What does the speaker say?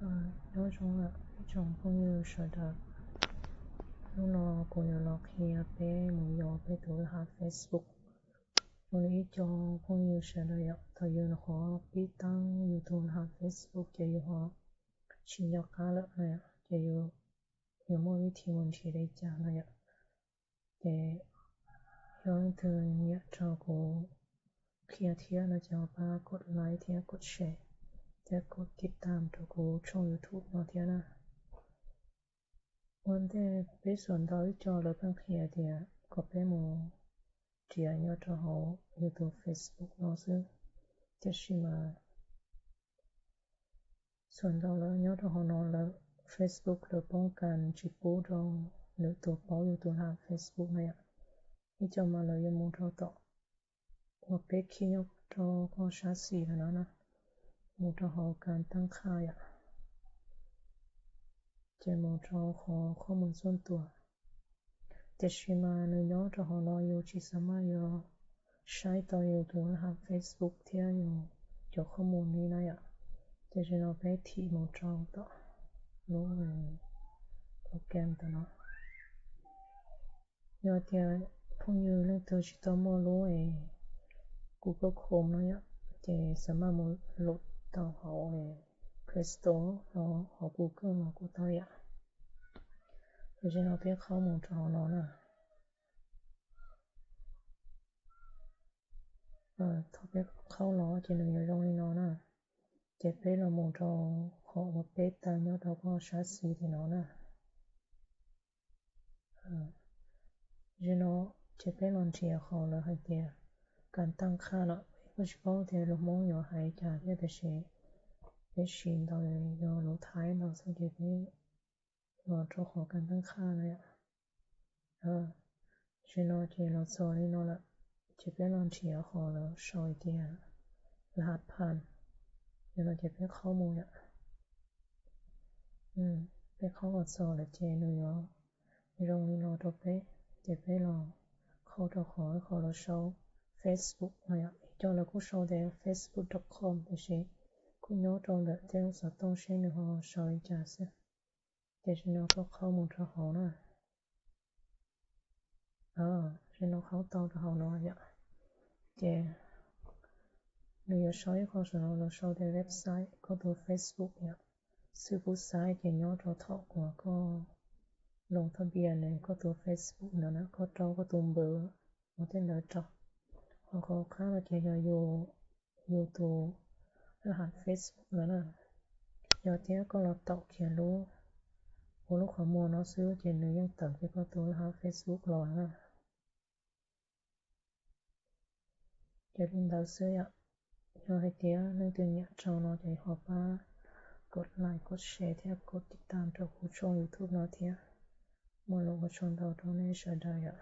Nyob zoo lawm ib tsoom phooj ywg sawv daws, hnub no kuv yuav los qhia peb mus yos peb tus laj hab Facebook. Zoo li ib co phooj ywg sawv daws yom, thaum yus nyuam qhuav pib taab yus tus laj hab Facebook ces yus ho tsis nco qab lawm no yom, ces yus yuav muaj vib thib mus nrhiav li cas no yom. Ces yog leej twg nyiam raug kuv qhia thiab no ces ho pab kov like thiab kov share thiab kov tiv tam rau kuv tshooj YouTube no thiab na. Ua ntej peb xuas ntau ib co lawv pheej qhia tias kom peb mus nrhiav nyob rau hauv yus tus Facebook no xwb, tiam sis mas xuas ntau lawm nyob rau hauv no lawm, Facebook lawv poob kas tsis pub rau lwm tus paub yus tus laj hab Facebook na yom. Ib co mas lawv yuav mus rau tom uas peb khij nyob rau koj sab xis lawm no na, mus rau hauv kas taab qhaj yom, ces mus rau qhov khaub moos txuj tuas. Tiam sis mas nws nyob rau hauv no yus tsis xav maj yuav saib tau yus tus laj hab Facebook thiab yus cov khaub moos li na yom. Ces zaum no peb thim mus rau tom lub program tom no. Yog tias phooj ywg leej twg tsis tau muaj lub es Google Chrome no yom, ces xav maj mus lub tau hauv Play Store los hauv Google los kuj tau yom. Ces zaum no peb qhaub mus rau hauv no na. Thaum peb qhaub los ces nws yuav zoo li no na. Ces peb los mus rau qhov uas peb taw nyob rau koj sab xis li no na. Zaum no ces peb los nrhiav qhov lawv hais tias kas taab qhaj no, peb kuj tsis paub tias lus Hmoob yuav hais cas thiab tiam sis peb siv ntau yog lus Thaib ntau xwb ces peb los rau qhov kas taab qhaj no yom. Zaum no ces los txog li no lawm, ces peb los nrhiav qhov lawv sau hais tias laj hab phaj. Zaum no ces peb qhaub mus yom. Peb qhaub los txog lawm ces nws yuav zoo li no rau peb, ces peb los qhaub rau qhov, qhov lawv sau Facebook no yom. Ib co lawv kuj sau tias facebook dot com tiam sis kuj nyob rau ntawm tej lub xov tooj seb nws ho sau li cas xwb. Ces zaum no koj qhaub mus rau hauv na. Zaum no qhaub tau rau hauv no yom. Ces nws yuav sau ib qho saum no lawv sau tias website koj tus Facebook yom. Xwb kuj saib ces nyob rau thaum uas koj los thab npias nws koj tus Facebook ntawd na, koj rau koj tus npawb ua tej ntawd rau. Ho qhov qab no ces yog yus tus laj hab Facebook no na. Yog tias koj los taum kiag lub, ua lub qhov muag no xwb ces nws yeej tawm kiag koj tus laj hab Facebook los na. Ces li ntawd xwb yom. Yog hais tias leej twg nyiam raug no ces ho pab kov like kov share thiab kov tiv tam rau kuv tshooj YouTube no thiab. Muaj lus ua tsaug ntau rau nej sawv daws yom.